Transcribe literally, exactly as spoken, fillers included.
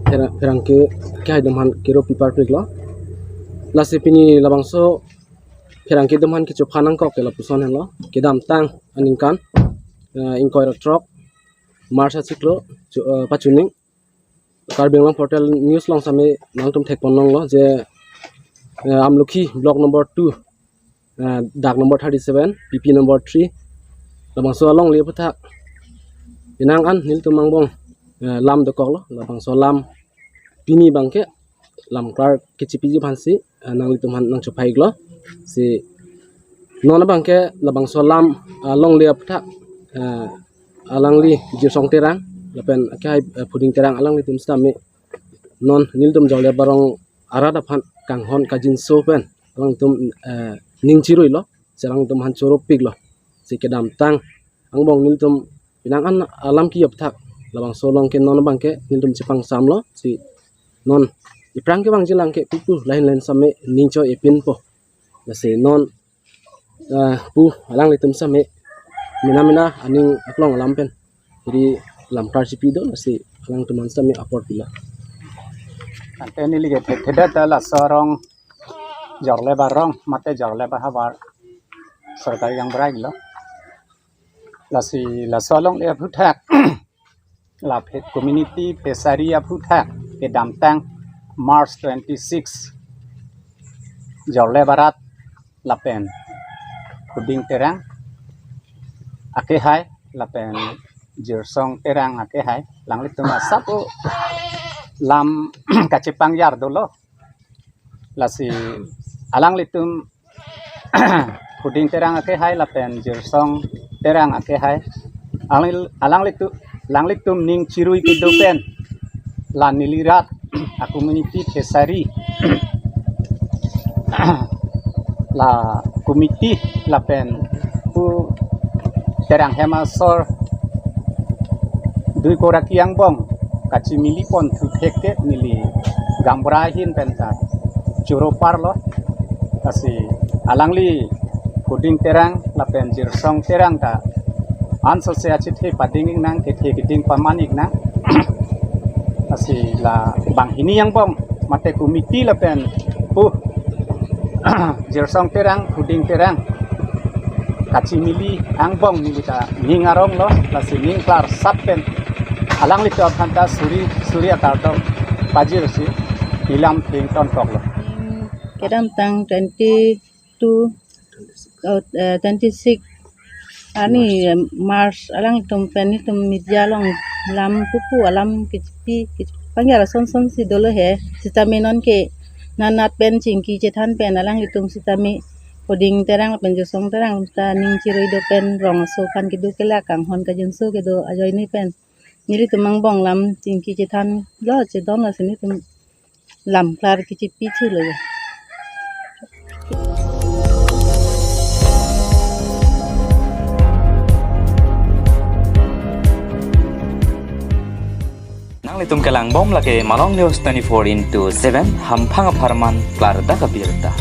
Pherang, pherangke akehai atum aphan kero pi parpiklo. Lasi pini labangso pherangke atum aphan kechophan nangkok ke lapuson henlo. Kedamtang aningkan, eh, ingkoi ra throk March achiklo, chu-, eh, pachuning Karbi Anglong Portal News along sitame nangtum thekpon longlo je, eh, Amlokhi block number two, eh, dak number thirty-seven, P P number three, labangso alongle aphuthak penang an nelitum angbong, eh, lam dokoklo. Labangso lam pini abangke lam klar kechipiji aphansi, eh, nanglitum aphan nangchophai-iklo. Si non abangke labangso lam, eh, alongle aphuthak, eh, alangli Jirsong Terang lapen akehai, eh, Phuding Terang alanglitum sitame non nelitum Jorle Barong arat aphan kanghon kajinso pen alangtum, eh, ning chiruilo, si alangtum aphan choropiklo. Si kedamtang angbong nelitum penang an alam ki-ap thak, labangso along ke non abangke nelitum chepangsamlo. Si non iphrang kevangji lang ke pupu lahin lahin sitame ning cho-epinpo. Lasi non, eh, pu alanglitum sitame mena mena aning aklong alam pen ri lam klar chipi do, lasi alangtum aphan sitame apor pilo. Ante neli ke thekthedet ta laso arong Jorle Barong mate Jorle Bahavar sorkari gaonbura lo. Lasi laso alongle aphuthak la phe-, community fishery aphuthak kedamtang March twenty-six Jorle Barat lapen Phuding Terang akehai lapen Jirsong Terang akehai, alanglitum asap pu lam kachepangyar dolo. Lasi alanglitum Phuding Terang akehai lapen Jirsong Terang akehai, alang-, alanglitum, alanglitum ning chirui kedo pen la neli rat a community fishery la committee lapen pu Terang hem asor dui koraki angbong kachimili pon thu thek ke neli gaonbura ahin pen ta choro parlo. Lasi alangli Phuding Terang lapen Jirsong Terang ta ansose achethe pading-ik nang, kethe keding paman-ik nang. Lasi la banghini angbong mate committee lapen pu Jirsong Terang, Phuding Terang kachimili angbong neli ta ning aronglo, lasi ning klarsap pen alanglitum aphan ta suri suri akardom pajirsi ilam thengtonkoklo. Kedamtang twenty-two, oh, eh, twenty-six arni, eh, March alangtum pen nelitum media along lam pupu alam kechipi, kechipangyar ason sonsi dolo he. Sitame non ke nanat pen chingki chethan pen alanglitum sitame Phuding Terang pen Jirsong Terang ta ning chirui do pen rong aso aphan kedo ke la kanghon kajinso kedo ajoine pen nelitum angbong lam chingki chethanlo, chedonlo, si nelitum lam klar kechipi thulo ya. Nanglitum kelangbom lake Malong News twenty-four into seven, hamphang apharman klardak abirta.